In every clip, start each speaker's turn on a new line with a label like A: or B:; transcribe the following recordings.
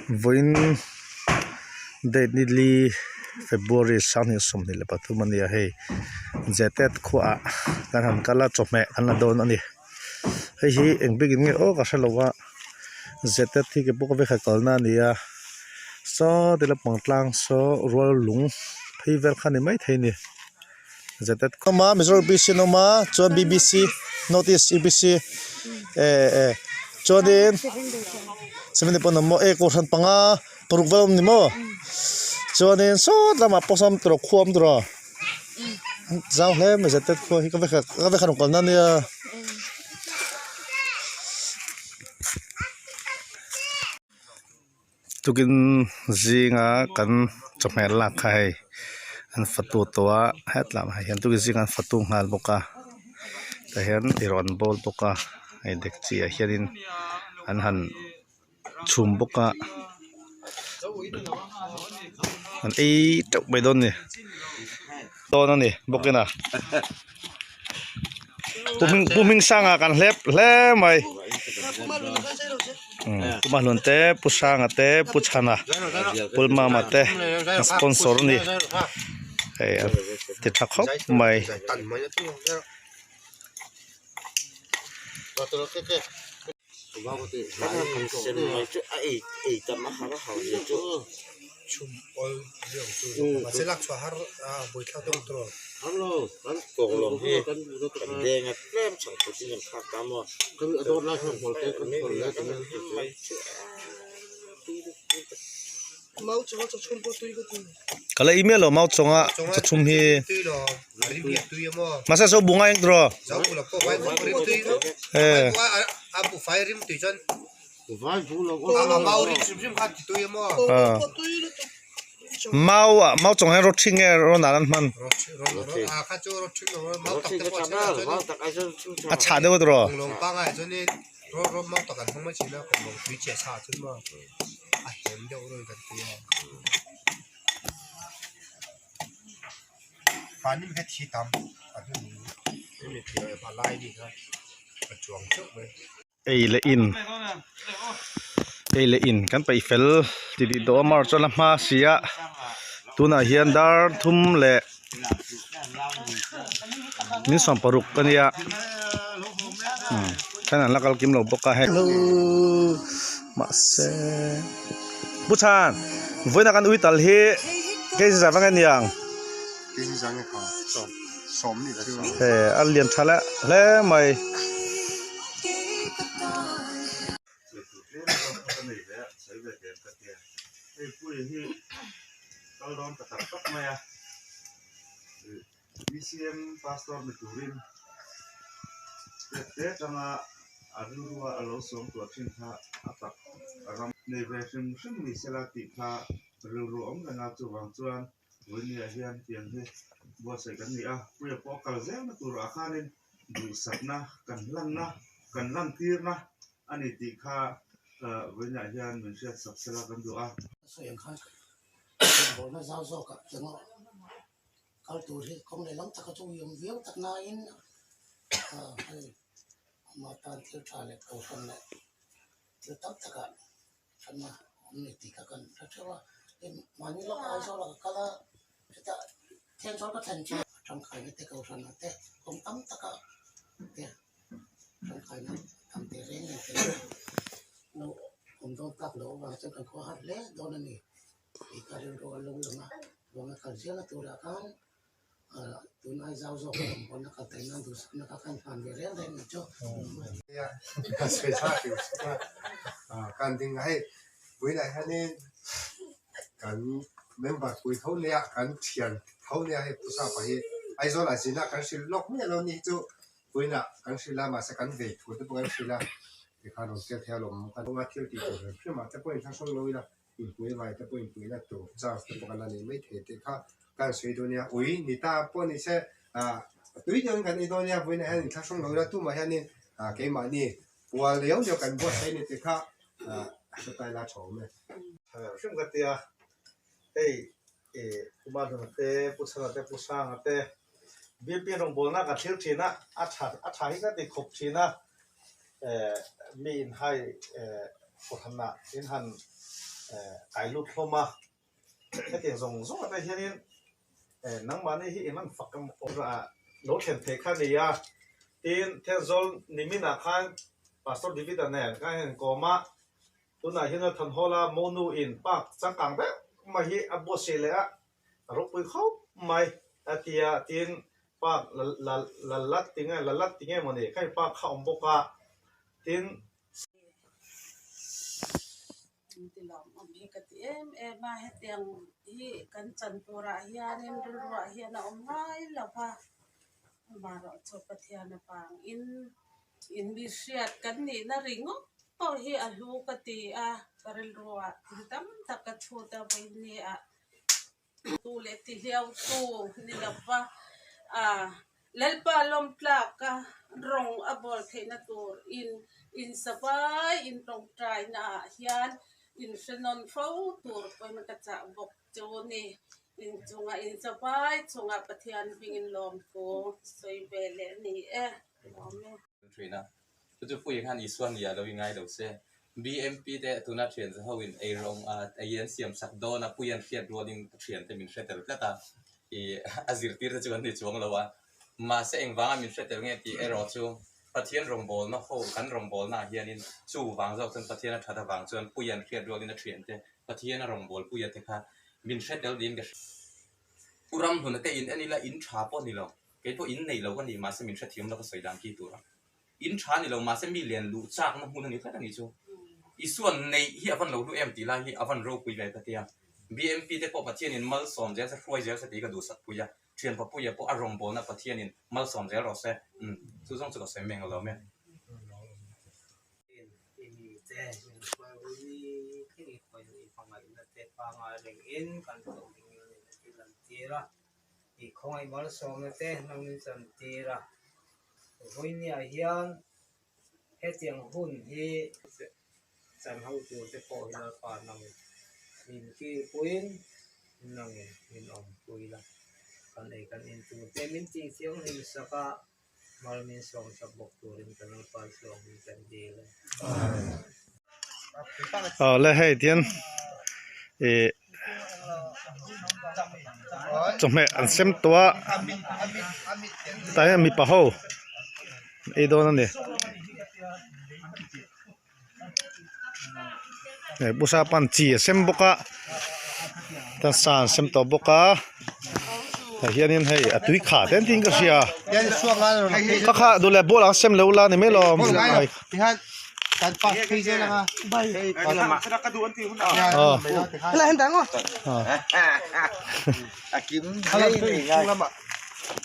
A: Vawiin date ni li February 2023 a ni a hei Jetet khuaah kan han kal a chawhmeh kan la dawn a ni hei hi eng bikin nge aw ka hre lo a Jetet hi keipawh ka vekhat kalna a ni a saw ti lampang tlang saw rual lung phei vel kha a ni maithei a ni. Zetet awm a Mizoram UPC an awm a chuan BBC North East UPC eh eh chuanin seventy pawn awm maw eh kohhran panga paruk vel a awm ni maw chuanin sawt lamah pawh sawn tawrh khua a awm tawh a zau hle mai zetet khua hi ka vekhat ka vekhat rawn kalna ania. Tukin zinga kan chawhmeh lak kha hei an fatu tawh a hetlai ah hian tukin zinga an fatu nghal bawk a tah hian ei an bawl bawk a hei dekchi ah hianin an han chhum bawk a an ei teuh mai dawn a ni dawn a ni bawkin a. Pu Hmingsanga kan hlep hle mai Pu Mahlun te Pu Sanga te Pu Chhana Pu Mama te an sponsor a ni hei a ti tha khawp mai. Ka la email lo mau chunga chawchhum hi mahse so bunga eng tawh eh mau ah mau chung hian rawt hring nge rawn ah an hman a chhah deuh a tawh
B: a hem deuh rawih kan ti a mahni kha thi tam a hnu hemi thi leh a lai ni kha a chuang theuh mai.
A: Ei leh in ei leh in kan peih fel ti tih tawh a mar chuan a hma si a tunah hian dar thum leh min sawm paruk a nia then an la kal kim lo bawk a hei mahse pu chhan vawiin ah kan ui tal hi kei zah vang a ni ang he a lian tha leh hle mai.
C: Kal dawn ta tak tak mai a, BCM pastor ni turin tete atanga a rilrua a lo sawm tuah thin kha a tak ram nei ve hrim hrim ni sela tih kha rilru awm reng a, chuvang chuan vawinia hian tiang hi buatsaih kan ni a, puia pawh a kal zelna turah khanin duhsakna kan hlanna kan lantirna a ni tih kha vawiinah hian min hriat sak sela kan duh a.
D: Sawi ang khan bawlna zau zawkah engemaw kal tur hi kawng leh lam taka chu ui awm viau tak nain hei ama tan thil tha leh kohhran leh thil tam takah hranna awm ni tih kha kan hre theuh a, hei mahni lawk Aizawl ah ka kal a chutah Thenzawl ka thlen chiah a tangkaina te kohhranah te kawng tam taka te tangkaina tam teh reng reng thei a lo awm dawn tak loh avang chuan kan khua har hle dawn a ni tih ka rilru a lo lang a ruang a kal zial a turah khan ah tun ai zau zawk a awm pawn a kal theih nan duhsakna kha khan hman ve reng reng ni chu.
B: Kan ding hei builah hianin kan member pui tho nia kan thian tho nia hei pu sapa hi Aizawl ah zin a kan hrilh lawk miah lo ni hi chu puiin ah kan hrilh a mahse kan vei thu te pawh kan hrilh a tikhan rawn tel thei alawm kan awm a thil tih tur hrim hrim ah te pawh inthlahrung lo ila inpui vai te pawh inpuina tur chance te pawh kan la nei mai thei tih kha kan sawi dawn nia ui ni ta pawh ni se ah tui deuhin kan ei dawn nia vawiinah hian inthlahrung lo ila tumah hianin ah keimahni Pual liau liau kan buatsaih ni tih kha hretai la tha awm e.
C: Hrim ka tia hei Pu Mahluna te, Pu Chhana te, Pu Sanga te BMP rawngbawlna ka thlir thin a, a tha a tha hi ka ti khawp thin a, mi inhai kohhranah in han.
A: kai lut hlawm a hetiang zawng zawng ah te hianin nangmahni hi eng an fak lo thlen theih kha a ni a tin Thenzawl nimin ah khan Pastor David-a nen khan a inkawm a tunah hian Thanhawla monu in park changkang deuh mai hi a buatsaih leh a a ropui khawp mai a ti a tin park la tinge la lat tinge mawni kha park kha a awm bawk a tin.
E: Ti lawmawm hi ka ti em em a hetiang hi kan chan turah hianin rilruah hian a awm ngai lo va amaherawhchu Pathian avangin in mi hriat kan nihna ringawt pawh hi a hlu ka ti a ka rilruah thil tam tak ka chhut a vawinia tu leh ti hliau tu ni lo va ah Lalpa lawm tlaka rawng a bawl theihna tur in insavai in tawngtai naah hian in hre nawn fo tur pawhin ka chah bawk chu ni. Inchunga insavai chungah Pathian hmingin lawmthu sawi ve leh a ni e. Lawm e.
F: Thin a, chu chu Puia khan Isua nia lo i ngai lo se. BMP te tuna thian za ho in ei rawng a ei an siam sak dawn a, Puia an hriat rualin ka thian te min hre tel tlat a, i a zirtir te chu an ni chuang lo a. Mahse engvanga min hre tel nge tih erawh chu Pathian rawngbawlna ho kan rawngbawlna ah hianin chu vang zawk chuan Pathian a that avang chuan Puia an hriat rualin a thian te Pathian a rawngbawlpui a te kha min hre tel niin ka hria. Pu Ramhluna te in en ila in tha pawh ni lo. Kei pawh in nei lo ka ni mahse min hrethiam lo ka sawi dan ki tur a. In tha ni lo mahse mi lian luh chakna hmun a ni tlat a ni chu. Isuan neih hi a van lo hlu em tih lai hi a van ropui ve ka ti a. BMP te pawh Pathianin malsawm zel se hruai zel se tih ka duhsak pui a. Thian Papuia pawh a rawngbawlna Pathianin malsawm zel rawh se. Umm chu zawng chu ka sawi meng lo mai.
G: I mite min hruai ui thleng i khawi i hmangaihna te pangai rengin kan hlawhtling ngil nihna thil an tir a. I khawngaih malsawmna te nang min chan tir a, vawinia hian hetiang hun hi chan ho tur te pawh hi Lalpa nang min kilpuiin nangin min awmpui la, kan ei kan in tur te min tih thianghlim sak a, mal min sawm sak bawk turin kan Lalpa chuan min kan dil a.
A: Awle hei tian ih chawhmeh an sem tawh a tah hian mipa ho an ei dawn a ni hei pu sapa chi a sem bawk a chuan sa an sem tawh bawk a tah hianin hei a tui kha te an tiin ka hria kha kha duh leh ball ang sem lo la ni mai lawm.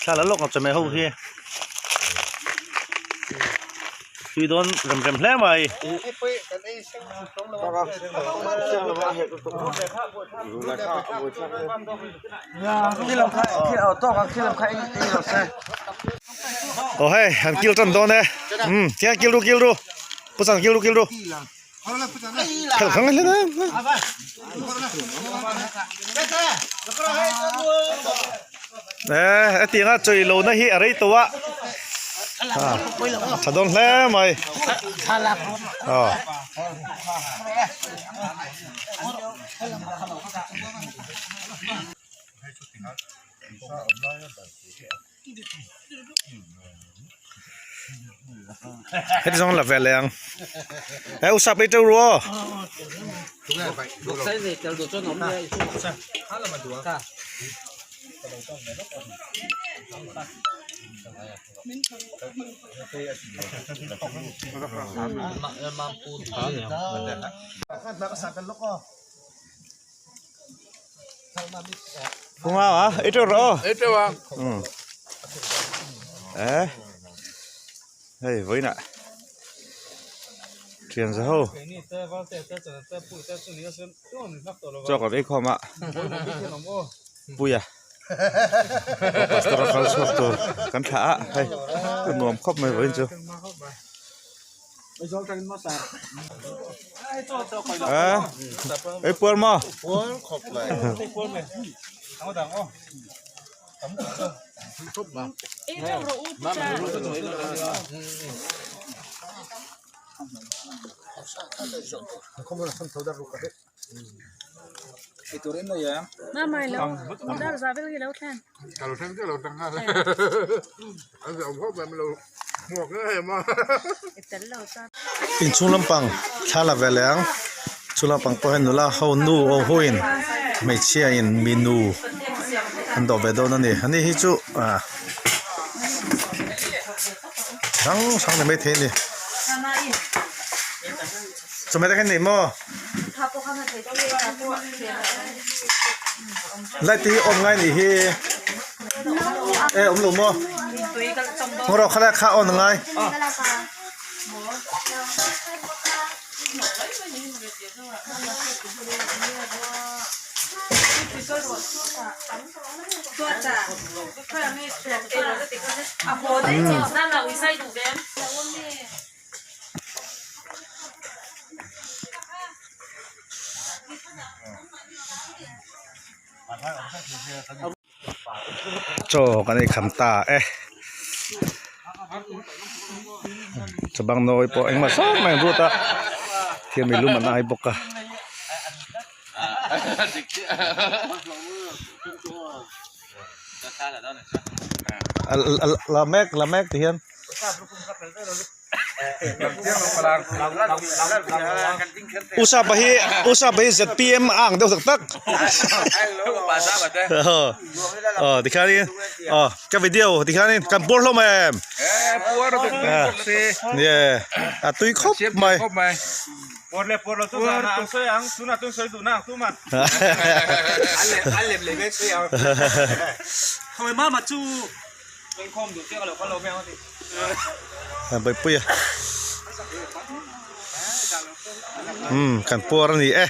A: Thla la lawk ang chawhmeh ho hi tui dawn rem rem hle mai. Aw hei han kil tan dawn e umm tiang kil ru kil ru pu chan kil ru kil ru khelh khang hle e hetiang a chawi lo na hi a rei tawh a tha dawn hle mai aw. Heti zawng la ve leh ang e u sap ei teuh ru aw. Phung ao a ei teuh rawh aw ei teuh ang e hei vawiinah thian za ho chaw kan ei khawm a puia pastor a kal chhuak tur kan thlah a hei a nuam khawp mai vawiin chu. Ei puar maw? Inchhung lampang thla la ve leh ang chu lampang pawh hian nula ho nu ho hoin hmeichhia in minu an dawh ve dawn a ni ani hi chu ah hrang hrang ni maithei a ni chawhmeh te kha an nei maw light te hi on ngai anih hi e awm lo maw ngaw rawh khalai kha on angai. Chaw kan ei kham ta e chaw bang nawi pawh engmah sawn mai an rut a thil mi lum an ai bawk a. La mek la mek ti hian. U Sapa hi U Sapa hi ZPM a ang deuh tak tak aw tikhianin aw ka video tikhianin kan puar hlawm em yeah a tui khawp mai Bawipuia umm kan puar a ni e.